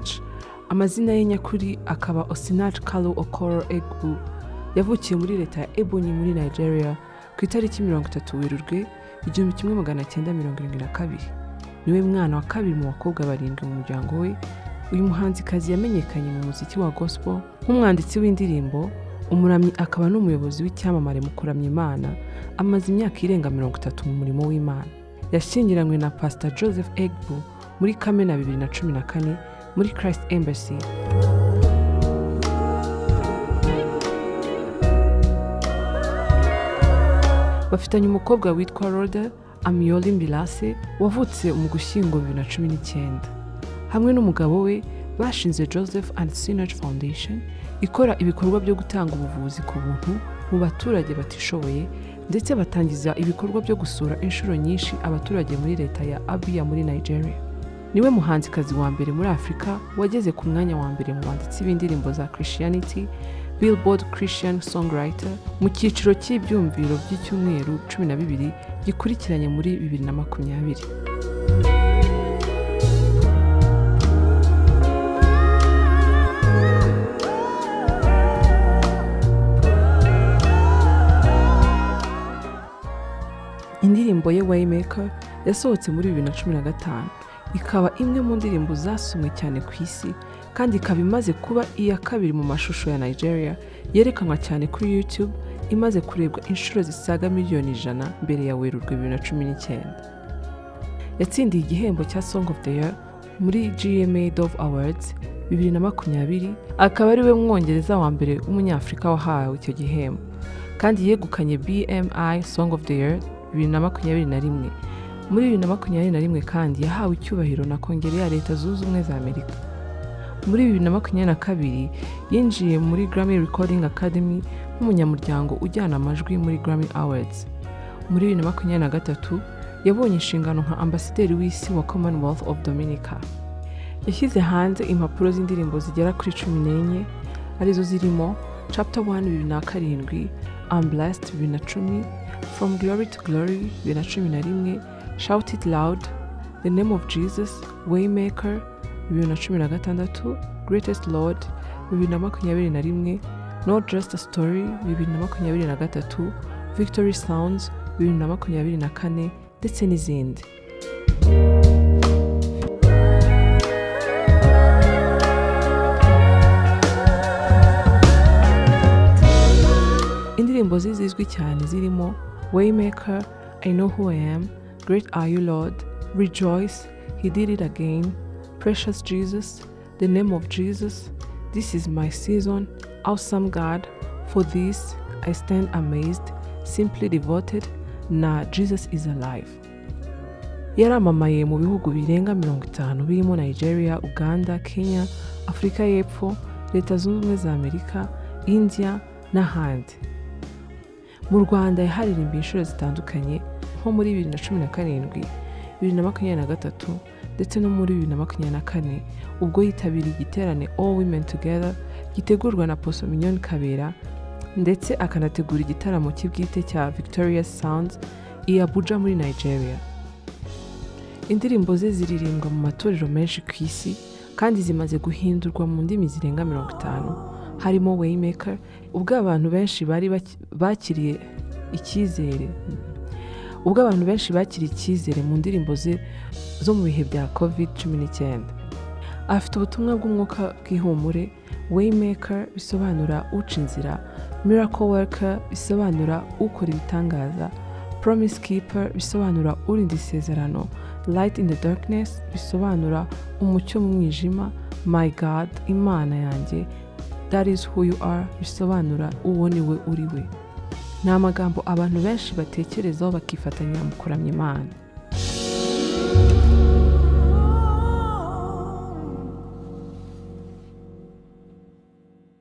Sinach, amazina ye nyakuri akaba Osinachi Kalu Okoro Egbu, yavukiye muri leta ya Ebonyi muri Nigeria ku itariki 30 Werurwe 1972. Niwe mwana wa kabiri mu bakobwa barindwi mu muryango we. Uyu muhanzikazi yamenyekanye mu muziki wa gospel nk'umwanditsi w'indirimbo, umuramyi akaba n'umuyobozi w'icyamamare mu kuramya Imana. Amaze imyaka irenga 30 mu murimo w'Imana. Yashyingiranywe na Pastor Joseph Egbu muri Kamena 2014 muri Christ Embassy. Bafitanye umukobwa witwa Rhoda Amiyoli Mbilase wavutse mu Gushyingo 2019. Hamwe n'umugabo we bashinze Joseph and Sinach Foundation ikora ibikorwa byo gutanga ubuvuzi ku buntu mu baturage batishoboye, ndetse batangiza ibikorwa byo gusura inshuro nyinshi abaturage muri leta ya Abia muri Nigeria. Niwe muhanzikazi wa mbere muri Afurika wageze ku mwanya wa mbere mu banditsi b'indirimbo za Christianity, Billboard Christian Songwriter, mu cyiciro cy'ibyumviro by'icyumweru 12 gikurikiranye muri 2020. Indirimbo ye Waymaker yasohotse muri 2015, ikaba imwe mu ndirimbo zasomwe cyane ku isi, kandi ikaba imaze kuba iya kabiri mu mashusho ya Nigeria yerekanwa cyane kuri YouTube, imaze kurebwa inshuro zisaga 100,000,000 mbere ya Werurwe 2019. Yatsindiye igihembo cya Song of the Year muri GMA Dove Awards 2020, akaba ari we mwongereza wa mbere w'umunyafurika wahawe icyo gihembo, kandi yegukanye BMI Song of the Year 2021. Muri 2021 kandi yahawe icyubahiro na Kongere ya Leta Zunze Ubumwe za Amerika. Muri 2022 yinjiye muri Grammy Recording Academy nk'umunyamuryango ujyana amajwi muri Grammy Awards. Muri 2023 yabonye inshingano nka ambasaderi w'isi wa Commonwealth of Dominica. Yashyize hanze impapuro z'indirimbo zigera kuri 14, arizo zirimo Chapter 1 2007, I'm Blessed 2010, From Glory to Glory 2011, Shout It Loud, The Name of Jesus, Waymaker 2016, Greatest Lord 2021, Not Just a Story 2023, Victory Sounds 2024 ndetse n'izindi. Indirimbo ze zizwi cyane zirimo Waymaker, I Know Who I Am, Great Are You Lord, Rejoice, He Did It Again, Precious Jesus, The Name of Jesus, This Is My Season, Awesome God, For This I Stand Amazed, Simply Devoted na Jesus Is Alive. Yaramamaye mu bihugu birenga 50 birimo Nigeria, Uganda, Kenya, Afurika y'Epfo, Leta Zunze Ubumwe za Amerika, India n'ahandi. Mu Rwanda yaharirimbiye inshuro zitandukanye nko muri 2017, 2023 ndetse no muri 2024 ubwo yitabiriye igiterane All Women Together gitegurwa na Apostle Mignonne Kabera, ndetse akanategura igitaramo cy'ibwite cya Victorious Sounds i Abuja muri Nigeria. Indirimbo ze ziririmbwa mu matorero menshi ku isi kandi zimaze guhindurwa mu ndimi zirenga 50, harimo Waymaker, ubwo abantu benshi bari bakiriye icyizere ubwo abantu benshi bakiriye icyizere mu ndirimbo ze zo mu bihe bya COVID-19. Afite ubutumwa bw'umwuka bw'ihumure. Waymaker bisobanura uca inzira, Miracle Worker bisobanura ukora ibitangaza, Promise Keeper bisobanura urinda isezerano, Light in the Darkness bisobanura umucyo mu mwijima, My God, Imana yanjye, That is who you are bisobanura uwo ni we uri we. Ni amagambo abantu benshi batekerezaho bakifatanya mu kuramya Imana.